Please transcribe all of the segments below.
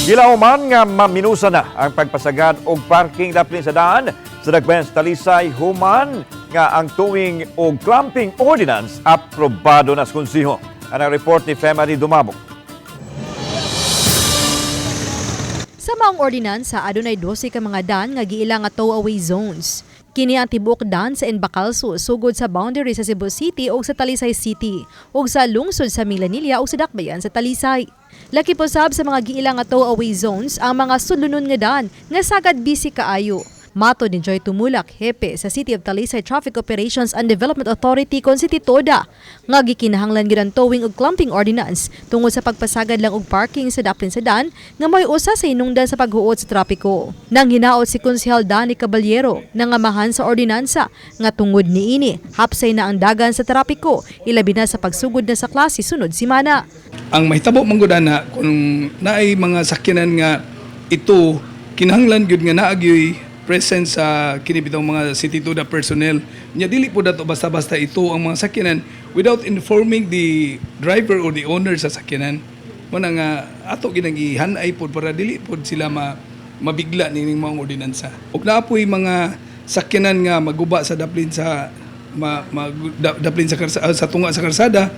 Gilauman nga maminusa na ang pagpasagad og parking daplin sa daan sa Dakbayan sa Talisay human nga ang towing o clamping ordinance aprobado na sa konseho. Ang report ni Femary Dumabok. Sa maong ordinansa, adunay 12 ka mga dan nga giila nga tow-away zones. Kini ang tibuok dan sa Enbacalso sugod sa boundary sa Cebu City ug sa Talisay City ug sa lungsod sa Milanilla ug sa Dakbayan sa Talisay. Laki po sab sa mga giila nga tow-away zones ang mga sulunon nga dan nga sagad busy kaayo. Matod ni Joy Tumulak, hepe sa City of Talisay Traffic Operations and Development Authority kon City TODA, nga gikinahanglan gyud ang towing ug clamping ordinance tungod sa pagpasagad lang og parking sa daplin sa dan nga may usa sa hinungdan sa paghuot sa trapiko. Nang hinaot si Konsehal Danny Caballero nangamahan sa ordinansa nga tungod niini hapsay na ang dagan sa trapiko, ilabi na sa pagsugod na sa klase sunod simana. Ang mahitabo man gud ana kung naay mga sakyanan nga ito, kinahanglan gyud nga naa gyoy presence sa kini bitong mga city TODA personnel nya. Dili po dato basta-basta ito ang mga sakyanan without informing the driver or the owner sa sakyanan. Mo na nga ato ginang gihanay pod para dili pod sila mabigla nining mga ordinansa. Ug naa poy mga sakyanan nga maguba sa daplin sa ma, ma, daplin sa tunga sa karsada,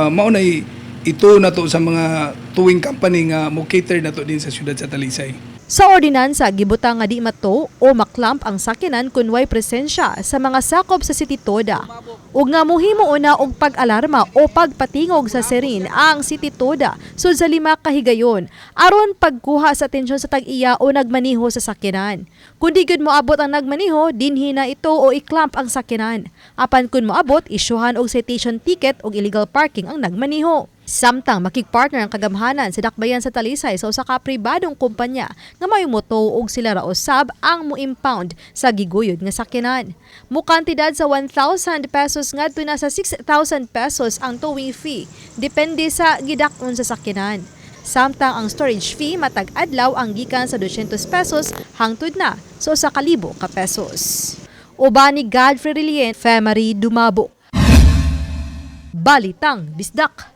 mao nay ito nato sa mga towing company nga mo cater nato din sa siyudad sa Talisay. Sa ordinansa, gibutang nga di mato o maklamp ang sakyanan kun way presensya sa mga sakop sa City Toda. Ug nga muhimo una og pag-alarma o pagpatingog sa siren ang City Toda sud sa 5 ka higayon aron pagkuha sa atensyon sa tag-iya o nagmaniho sa sakyanan. Kun di gyud moabot ang nagmaniho, dinhi na ito o i-clamp ang sakyanan. Apan kun moabot, isyuhan og citation ticket og illegal parking ang nagmaniho. Samtang makigpartner ang kagamhanan sa Dakbayan sa Talisay sa usa ka pribadong kumpanya nga may motow og sila ra usab ang mo-impound sa giguyod nga sakyanan. Mukantidad sa 1,000 pesos ngadto na sa 6,000 pesos ang towing fee depende sa gidak-on sa sakyanan. Samtang ang storage fee matag adlaw ang gikan sa 200 pesos hangtod na sa 1,000 ka pesos. Uban ni Godfrey Relien, Femery Dumabo. Balitang Bisdak.